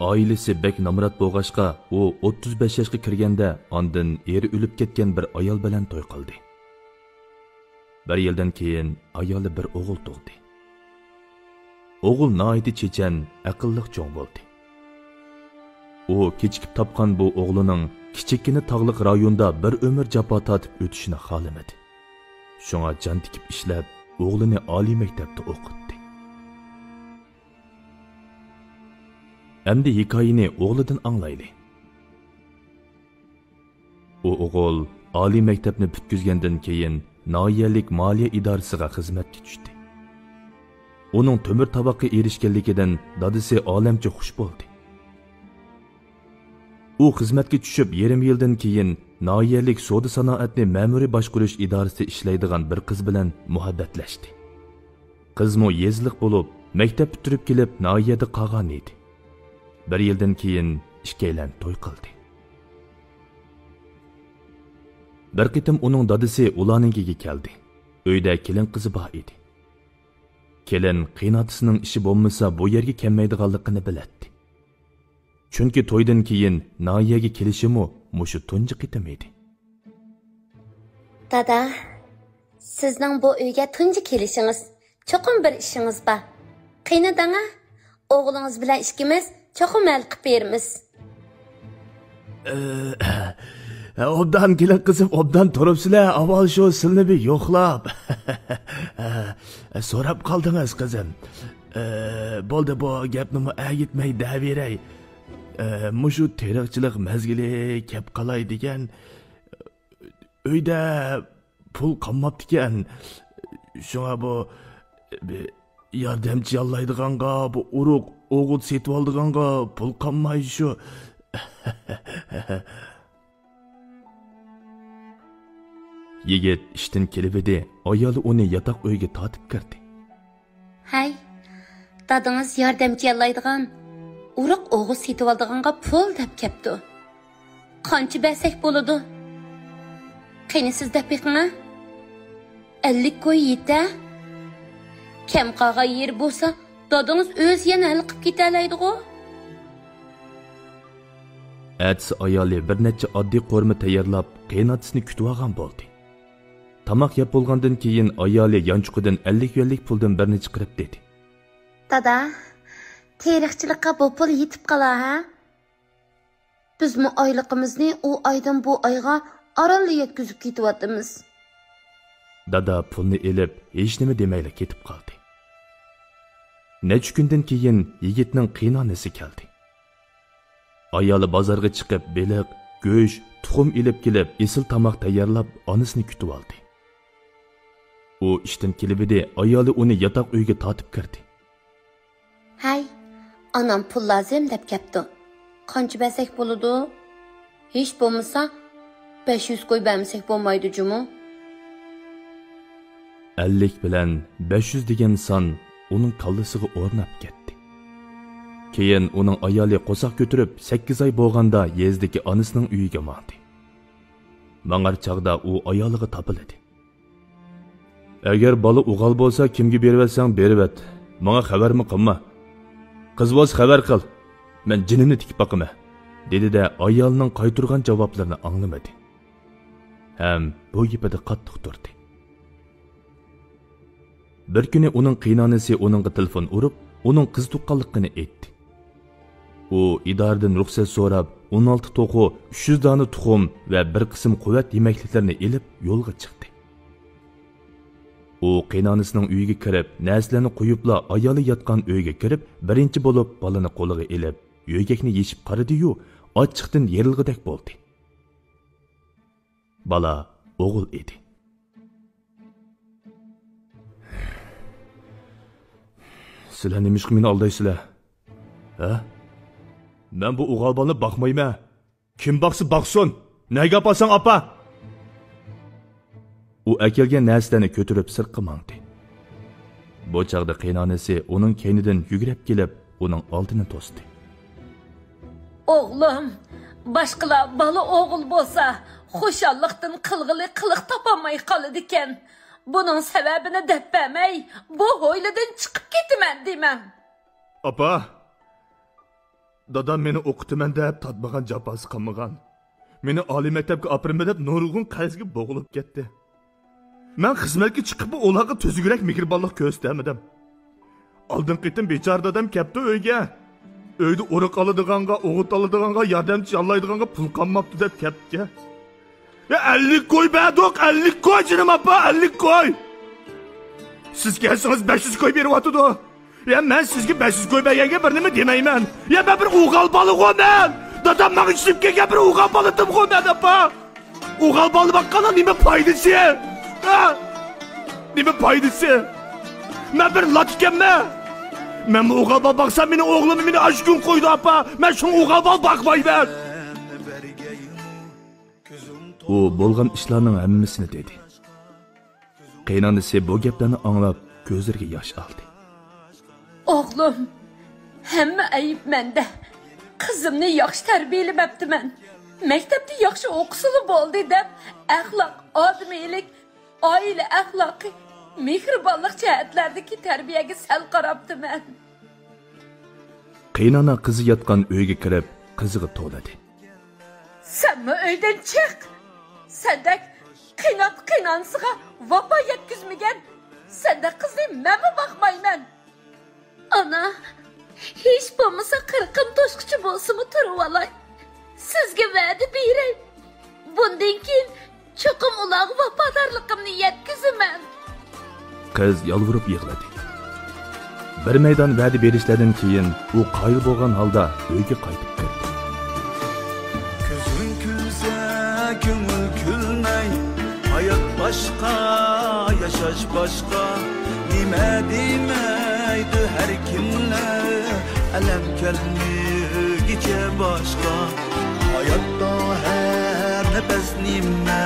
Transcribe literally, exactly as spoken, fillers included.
ئائىلىسى بەك نامرات بولغاچقا، ئۇ ئوتتۇز بەش ياشقا كىرگەندە ئاندىن ئېرى ئۆلۈپ كەتكەن بىر ئايال بىلەن توي قىلدى. بىر يىلدىن كېيىن ئايالى بىر ئوغۇل تۇغدى. ئوغۇل ناھايىتى چېچەن، ئەقىللىق چوڭ بولدى. ئۇ كېچىكىپ تاپقان بۇ ئوغلىنىڭ كىچىككىنە تاغلىق رايوندا بىر ئۆمۈر جاپا تارتىپ ئۆتۈشىنى خالىمىدى. شۇڭا جان تىكىپ ئىشلەپ، ئوغلىنى ئالىي مەكتەپتە ئوقۇتتى. ئەمدى ھېكايىنى ئوغلىدىن ئاڭلايلى. ئۇ ئوغۇل ئالىي مەكتەپنى پۈتكۈزگەندىن كېيىن، ناھىيەلىك مالىيە ئىدارىسىغا خىزمەتكە چۈشتى. ئۇنىڭ تۆمۈر تاۋاققا ئېرىشكەنلىكىدىن دادىسى ئالەمچە خۇش بولدى. ئۇ خىزمەتكە چۈشۈپ يېرىم يىلدىن كېيىن، ناھىيەلىك سودا سانائەتنى مەمۇرىي باشقۇرۇش ئىدارىسىدە ئىشلەيدىغان بىر قىز بىلەن مۇھەببەتلەشتى. قىزمۇ يېزىلىق بولۇپ، مەكتەپ پۈتتۈرۈپ كېلىپ، ناھىيەدە قالغان ئىدى. بىر يىلدىن كېيىن ئىككىيلەن توي قىلدى. بىر قېتىم ئۇنىڭ دادىسى ئۇلارنىڭكىگە كەلدى. ئۆيدە كېلىن قىزى بار ئىدى. كېلىن قېيىنئاتىسىنىڭ ئىشى بولمىسا بۇ يەرگە كەلمەيدىغانلىقىنى بىلەتتى. چۈنكى تويدىن كېيىن ناھىيەگە كېلىشىمۇ مۇشۇ تۇنجى قېتىم ئىدى. دادا، سىزنىڭ بۇ ئۆيگە تۇنجى كېلىشىڭىز، چوقۇم بىر ئىشىڭىز بار. قېنى دەڭە، ئوغلىڭىز بىلەن ئىككىمىز چوقۇم ھەل قىلىپ بېرىمىز. ئوبدان كېلىن قىزىم، ئوبدان تۇرۇپسىلەر، ئاۋۋال شۇ سىلنى بىر يوقلاپ. سوراپ قالدىڭىز قىزىم. بولدى، بۇ گەپنىمۇ ئەگىتمەي دەۋېرەي. مۇشۇ تېرىقچىلىق مەزگىلى كەپ قالاي دېگەن. ئۆيدە پۇل قالماپتىكەن. شۇڭا بۇ، بى-، ياردەمچى ياللايدىغانغا، بۇ ئۇرۇق ئوغۇت سېتىۋالىدىغانغا پۇل قالماي شۇ. يىگىت ئىشتىن كېلىۋىدى، ئايالى ئۇنى ياتاق ئۆيگە تارتىپ كىردى. ھەي، دادىڭىز ياردەمچى ياللايدىغان، ئۇرۇق ئوغۇت سېتىۋالىدىغانغا پۇل دەپ كەپتۇ. قانچە بەرسەك بولىدۇ؟ قېنى سىز دەپ بېقىڭە. ئەللىك كوي يېتە. كەم قالغان يېرى بولسا، دادىڭىز ئۆزى يەنە ھەل قىلىپ كېتەلەيدىغۇ؟ ئەتىسى ئايالى بىر نەچچە ئاددىي قورۇما تەييارلاپ، قېيىنئاتىسىنى كۈتۈۋالغان بولدى. تاماق يەپ بولغاندىن كېيىن، ئايالى يانچۇقىدىن ئەللىك يۈەنلىك پۇلدىن بىرنى چىقىرىپ دېدى. دادا، تېرىقچىلىققا بۇ پۇل يېتىپ قالا ھە؟ بىزمۇ ئايلىقىمىزنى ئۇ ئايدىن بۇ ئايغا ئارانلا يەتكۈزۈپ كېتىۋاتىمىز. دادا پۇلنى ئېلىپ، ھېچنېمە دېمەيلا كېتىپ قالدى. نەچچە كۈندىن كېيىن يىگىتنىڭ قېيىنئانىسى كەلدى. ئايالى بازارغا چىقىپ، بېلىق، گۆش، تۇخۇم ئېلىپ كېلىپ، ئېسىل تاماق تەييارلاپ، ئانىسىنى كۈتۈۋالدى. ئۇ ئىشتىن كېلىۋىدى، ئايالى ئۇنى ياتاق ئۆيگە تارتىپ كىردى. ھەي، ئانام پۇل لازىم دەپ كەپتۇ. قانچە بەرسەك بولىدۇ؟ ھېچ بولمىسا، بەش يۈز كوي بەرمىسەك بولمايدۇ جۇمۇ. ئەللىك بىلەن بەش يۈز دېگەن سان ئۇنىڭ كاللىسىغا ئورناپ كەتتى. كېيىن ئۇنىڭ ئايالى قورساق كۆتۈرۈپ، سەككىز ئاي بولغاندا يېزىدىكى ئانىسىنىڭ ئۆيىگە ماڭدى. ماڭار چاغدا ئۇ ئايالىغا تاپىلىدى. ئەگەر بالا ئوغۇل بولسا، كىمگە بېرىۋەتسەڭ بېرىۋەت، ماڭا خەۋەرمۇ قىلما. قىز بولسا خەۋەر قىل، مەن جېنىمنى تىكىپ باقىمەن، دېدى-دە، ئايالىنىڭ قايتۇرغان جاۋابلىرىنى ئاڭلىمىدى. ھەم بۇ گېپىدە قاتتىق تۇردى. بىر كۈنى ئۇنىڭ قېيىنئانىسى ئۇنىڭغا تېلېفون ئۇرۇپ، ئۇنىڭ قىز تۇغقانلىقىنى ئېيتتى. ئۇ ئىدارىدىن رۇخسەت سوراپ، ئون ئالتە توخۇ، ئۈچ يۈز دانە تۇخۇم ۋە بىر قىسىم قۇۋۋەت يېمەكلىكلىرىنى ئېلىپ يولغا چىقتى. ئۇ قېيىنئانىسىنىڭ ئۆيىگە كىرىپ، نەرسىلەرنى قويۇپلا ئايالى ياتقان ئۆيگە كىرىپ، بىرىنچى بولۇپ بالىنى قولىغا ئېلىپ، يۆگەكنى يېشىپ قارىدى-يۇ، ئاچچىقتىن يېرىلغۇدەك بولدى. بالا ئوغۇل ئىدى. سىلەر نېمىشقا مېنى ئالدايسىلەر؟ ھە؟ مەن بۇ ئوغۇل بالىنى باقمايمەن. كىم باقسا باقسۇن. نەگە ئاپارساڭ ئاپار. ئۇ ئەكەلگەن نەرسىلەرنى كۆتۈرۈپ سىرتقا ماڭدى. بۇ چاغدا قېيىنئانىسى ئۇنىڭ كەينىدىن يۈگۈرۈپ كېلىپ، ئۇنىڭ ئالدىنى توستى. ئوغلۇم، باشقىلار بالا ئوغۇل بولسا، خۇشاللىقتىن قىلغىلى قىلىق تاپالماي قالىدىكەن. بۇنىڭ سەۋەبىنى دەپ بەرمەي، بۇ ھويلىدىن چىقىپ كېتىمەن دېمەڭ. ئاپا، دادام مېنى ئوقۇتىمەن دەپ تارتمىغان جاپاسى قالمىغان. مېنى ئالىي مەكتەپكە ئاپىرىمەن دەپ نۇرغۇن قەرزگە بوغۇلۇپ كەتتى. مەن خىزمەتكە چىقىپمۇ ئۇلارغا تۈزۈكرەك مېھرىبانلىق كۆرسىتەلمىدىم. ئالدىنقى قېتىم بىچارە دادام كەپتۇ ئۆيگە. ئۆيدە ئۇرۇق ئالىدىغانغا، ئوغۇت ئالىدىغانغا، ياردەمچى ياللايدىغانغا پۇل قالماپتۇ دەپ كەپتىكەن. يا ئەللىك كوي بەردۇق، ئەللىك كوي جېنىم ئاپا، ئەللىك كوي. سىز كەلسىڭىز بەش يۈز كوي بېرىۋاتىدۇ. يا مەن سىزگە بەش يۈز كوي بەرگەنگە بىر نېمە دېمەيمەن. يا مەن بىر ئوغال بالىغۇ مەن. دادام ماڭا ئىشلىپ كەلگەن بىر ئوغال بالىدىمغۇ مەن ئاپا. ئوغال بالا باققاننىڭ نېمە پايدىسى؟ ھە؟ نېمە پايدىسى؟ مەن بىر لات ئىكەنمەن. مەنمۇ ئوغال بالا باقسام مېنىڭ ئوغلۇمنى مېنى ئاشۇ كۈن قويىدۇ ئاپا. مەن شۇڭا ئوغال بالا باقمايمەن. ئۇ بولغان ئىشلارنىڭ ھەممىسىنى دېدى. قېيىنئانىسى بۇ گەپلەرنى ئاڭلاپ، كۆزلىرىگە ياش ئالدى. ئوغلۇم، ھەممە ئەيىب مەندە. قىزىمنى ياخشى تەربىيەلىمەپتىمەن. مەكتەپتە ياخشى ئوقۇسىلا بولدى دەپ، ئەخلاق، ئادىمىيلىك، ئائىلە ئەخلاقى، مېھرىبانلىق جەھەتلەردىكى تەربىيەگە سەل قاراپتىمەن. قېيىنئانا قىزى ياتقان ئۆيگە كىرىپ، قىزىغا توۋلىدى. سەنمۇ ئۆيدىن چىق! سەندەك قېيىنئاتا قېيىنئانىسىغا ۋاپا يەتكۈزمىگەن سەندەك قىزنى مەنمۇ باقمايمەن! ئانا، ھېچ بولمىسا قىرىقىم توشقۇچە بولسىمۇ تۇرۇۋالاي. سىزگە ۋەدە بېرەي. بۇندىن كېيىن چوقۇم ئۇلارغا ۋاپادارلىقىمنى يەتكۈزىمەن. قىز يالۋۇرۇپ يىغلىدى. بىر مەيدان ۋەدە بېرىشلەردىن كېيىن ئۇ قايىل بولغان ھالدا ئۆيگە قايتىپ كىردى. كۆزۈڭ كۈلسە، كۆڭۈل كۈلمەي. ھايات باشقا، ياشاش باشقا. نېمە دېمەيدۇ ھەر كىملەر، ئەلەم كەلمىگۈچە باشقا. ھاياتتا ھەر نەپەس نېمە